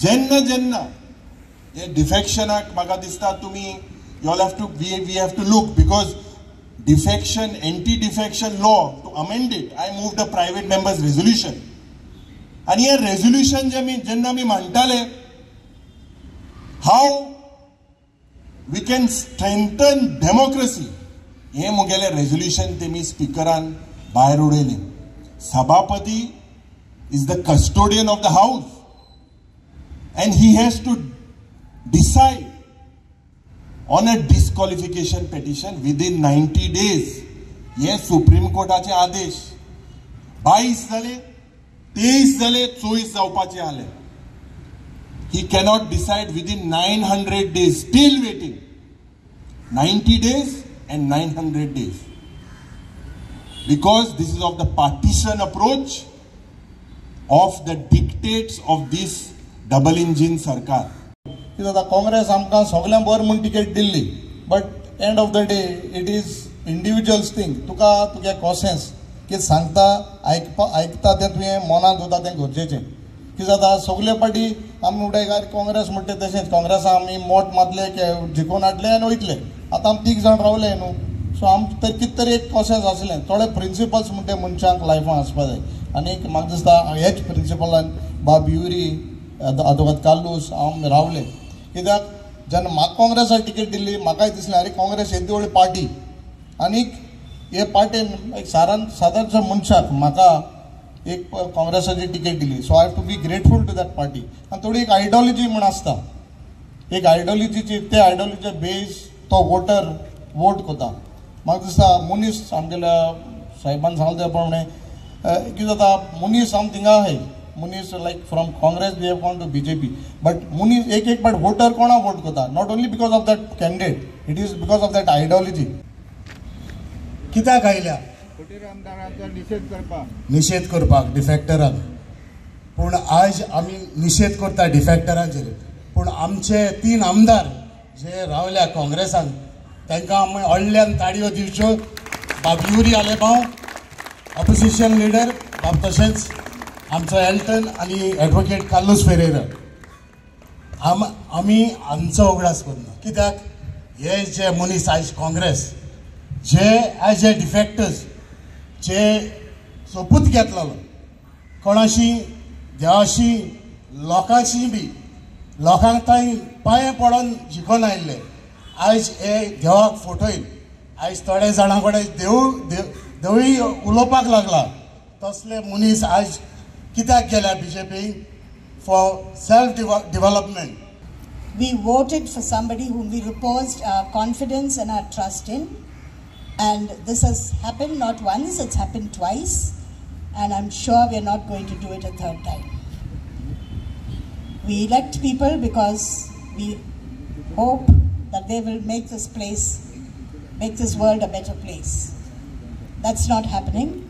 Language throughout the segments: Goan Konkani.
जेन्ना जेन्ना हे डिफेक्शनाक म्हाका दिसता तुमी you all have to we have to look, because defection, anti defection law, to amend it I move the private members resolution. आनी हे रेजोल्युशन जे जेन्ना आमी मांडटाले, how we can strengthen democracy, हे मुगेलें रेजोल्युशन तेमी स्पिकरान भायर उडयलें. सभापती is the custodian of the house and he has to decide on a disqualification petition within 90 days. हे सुप्रीम कोर्टाचे आदेश. 22 जाले, 23 जाले, 24 जावपाचे आले. He cannot decide within 900 days. Still waiting. 90 days and 900 days. Because this is of the partisan approach of the dictates of this double engine sarkar. कितें जाता, काँग्रेस आमकां सगल्यांक बरें म्हूण ticket Delhi, but end of the day it is individuals thing. तुका तुगे कॉन्शियस कितें सांगता आयकता तें तुवें मनांत उरता तें गरजेचें. कितें जाता, सगले पार्टी आमी म्हणटाय काँग्रेस म्हणटा तशेंच काँग्रेसा आमी मोट मारले जिखोवन हाडले आनी वयतले. आतां आमी 3 जाण रावले न्हू, सो आमकां तर कितें तरी एक कॉन्शियस आसलें. थोडे प्रिंसिपल्स म्हणटे मनशांक लायफान आसपा जाय. आनी म्हाका दिसता हेच प्रिंसिपलान बाब युरी, आदोगाद कार्लूस आमी रावले. कित्याक जेन्ना म्हाका काँग्रेसाक टिकेट दिल्ली म्हाकाय दिसलें आरे काँग्रेस येदी व्हडली पार्टी आनीक हे पार्टीन एक सादारणच्या मनशाक म्हाका एक काँग्रेसाची टिकेट दिली. So I have to be grateful to that party. आनी थोडी एक आयडियोलॉजी म्हूण आसता, एक आयडियोलॉजीची, ते आयडियोलॉजीचे बेज तो वोटर वोट करता. म्हाका दिसता मनीस आमगेल्या साहेबान सांगलें त्या प्रमाणे कितें जाता, मनीस आम थिंगा आहाय, मनीस like from Congress we have gone to BJP, but मनीस एक एक बट वोटर कोणा वोट करता, not only because of that candidate, it is because of that ideology. कित्याक आयल्या निशेध करपाक डिफेक्टरांक. पूण आज आमी निशेध करता डिफेक्टरांचेर, पूण आमचे 3 आमदार जे रावल्या काँग्रेसान तांकां आमी व्हडल्यान ताळयो दिवच्यो. बाब युरी आलेमांव ऑपोजिशन लिडर, बाब तशेंच आमचो एल्टन आनी एडवोकेट कार्लूस फेरेरा. आमी आमचो उगडास करना, कित्याक हे जे मनीस आयज काँग्रेस जे एज ए डिफेक्टर्स जे सोपूत घेतलो कोणाशी, देवाशी, लोकांशी बी लोकांक तांय पांये पडोन जिखोन आयिल्ले, आयज हे देवाक फटयन आयज थोडे जाणां कडेन देवूय उलोवपाक लागला. तसले मनीस आयज कित्याक गेल्या BJP? For self development. We voted for somebody whom we reposed our confidence and our trust in, and this has happened not once, it's happened twice, and I'm sure we are not going to do it a third time. We elect people because we hope that they will make this place, make this world a better place. That's not happening.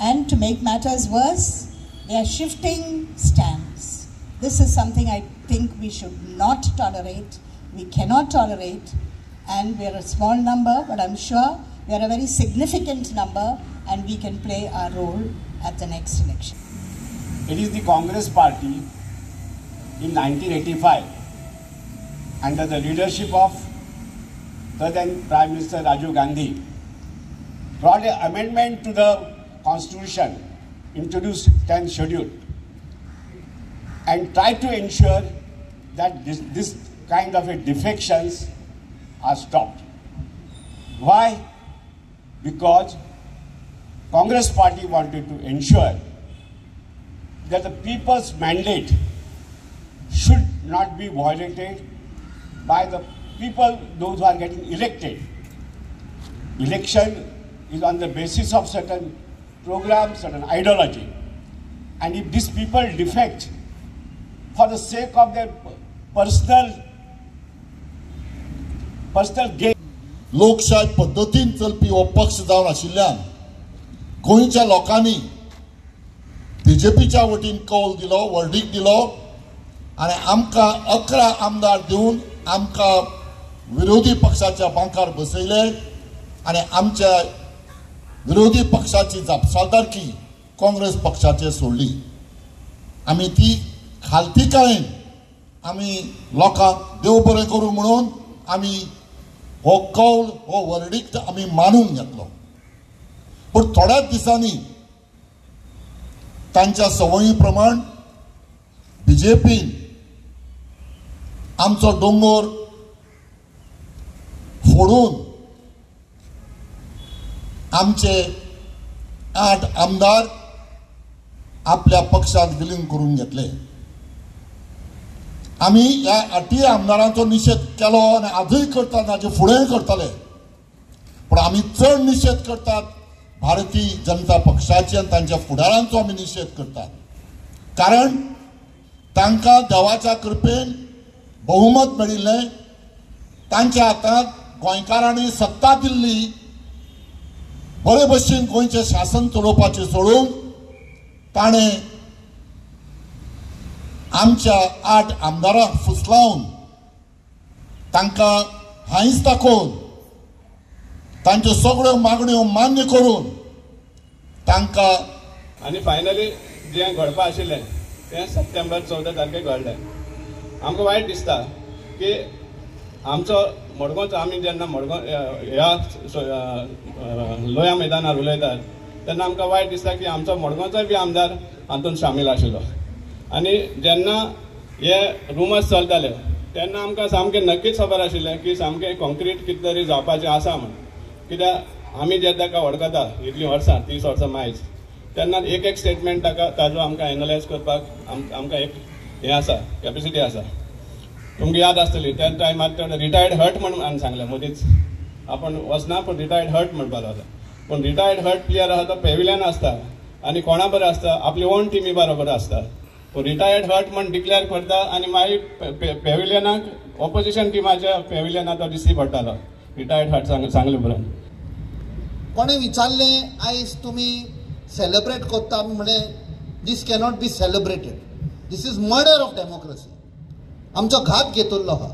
And to make matters worse, they are shifting stands. This is something I think we should not tolerate. We cannot tolerate. And we are a small number, but I'm sure we are a very significant number, and we can play our role at the next election. It is the Congress party in 1985, under the leadership of the then Prime Minister Rajiv Gandhi, brought an amendment to the Constitution, introduced 10th schedule, and tried to ensure that this kind of a defections are stopped. Why? Because Congress party wanted to ensure that the people's mandate should not be violated by the people, those who are getting elected. Election is on the basis of certain programs, certain ideology. And if these people defect for the sake of their personal gain. लोकशाय पद्दतीन चलपी हो पक्ष जावन आशिल्ल्यान गोंयच्या लोकांनी बीजेपीच्या वतीन कौल दिलो, वर्डीक दिलो आनी आमकां 11 आमदार दिवन आमकां विरोधी पक्षाच्या बांकार बसयले आनी आमच्या विरोधी पक्षाची जापसालदारकी काँग्रेस पक्षाचेर सोडली. आमी ती खालतीकायेन आमी लोकांक देव बरें करूं म्हणून आमी हो कौल, हो वर्डिक्ट आमी मानून घेतलो. पूण थोड्याच दिसांनी तांच्या संवयी प्रमाण बीजेपीन आमचो दोंगोर फोडून आमचे 8 आमदार आपल्या पक्षात विलीन करून घेतले. आमी ह्या 8 आमदारांचो निशेध केलो आनी आजूय करतात, हाचे फुडेंय करतले. पूण आमी चड निशेध करतात भारतीय जनता पक्षाचे आनी तांच्या फुडारांचो आमी निशेध करतात, कारण तांकां देवाच्या कृपेन बहुमत मेळिल्लें, तांच्या हातांत गोंयकारांनी सत्ता दिल्ली, बरे भशेन गोंयचें शासन चलोवपाचें सोडून ताणें आमच्या 8 आमदारांक फुसलावन तांकां हांयस दाखोवन तांच्यो सगळ्यो मागण्यो मान्य करून तांकां आनी फायनली जें घडपा आशिल्लें तें सप्टेंबर 14 तारखेक घडलें. आमकां वायट दिसता की आमचो मडगांवचो, आमी जेन्ना मडगांव ह्या लोया मैदानार उलयतात तेन्ना आमकां वायट दिसता की आमचो मडगांवचोय बी आमदार हातूंत सामील आशिल्लो. आनी जेन्ना हे रुमर्स चलताले तेन्ना आमकां सामकें नक्कीच खबर आशिल्लें की सामकें कॉन्क्रीट कितें तरी जावपाचें आसा म्हण. कित्याक आमी जे ताका वळखता इतलीं वर्सां, 30 वर्सां मायज, तेन्ना एक एक स्टेटमेंट ताका ताजो आमकां एनलायज करपाक आमकां एक हें आसा, कॅपेसिटी आसा. तुमकां याद आसतली त्या टायमार तो रिटायर्ड हर्ट म्हण आमी सांगलें, मदींच आपूण वचना पूण रिटायर्ड हर्ट म्हणपाक लागलो. पूण रिटायर्ड हर्ट प्लेयर आसा तो पेविलियन आसता आनी कोणा बरो आसता, आपली ओन टिमी बरोबर आसता. पूण रिटायर्ड हर्ट म्हण डिक्लेअर करता आनी मागीर पेविलियनाक ऑपोजिशन टिमाच्या पेविलियनाक तो दिश्टी पडटालो रिटायर्ड हर्ट सांगले उपरांत. कोणें विचारलें आयज तुमी सेलिब्रेट करता, आमी म्हणलें this cannot be celebrated, this is murder of democracy. आमचो घात घेतिल्लो आहा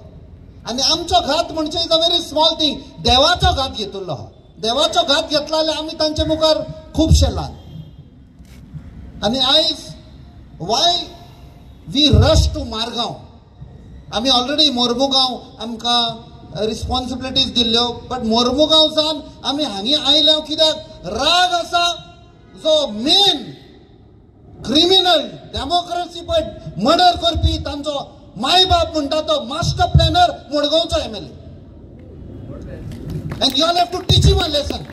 आनी आमचो घात म्हणजे is a very small thing, देवाचो घात घेतिल्लो आहा. देवाचो घात घेतला जाल्यार आमी तांचे मुखार खुबशे ल्हान. आनी आयज why we rush to Margao, आमी ऑलरेडी मोर्मुगांव आमकां रिस्पॉन्सिबिलिटीज दिल्ल्यो, बट मोर्मुगांव सावन आमी हांगी आयल्या कित्याक राग आसा जो मेन क्रिमिनल डेमोक्रेसी पळय मर्डर करपी तांचो माय बाप म्हणटा तो मास्टर प्लॅनर मडगांवचो MLA. And you all have to teach him a lesson.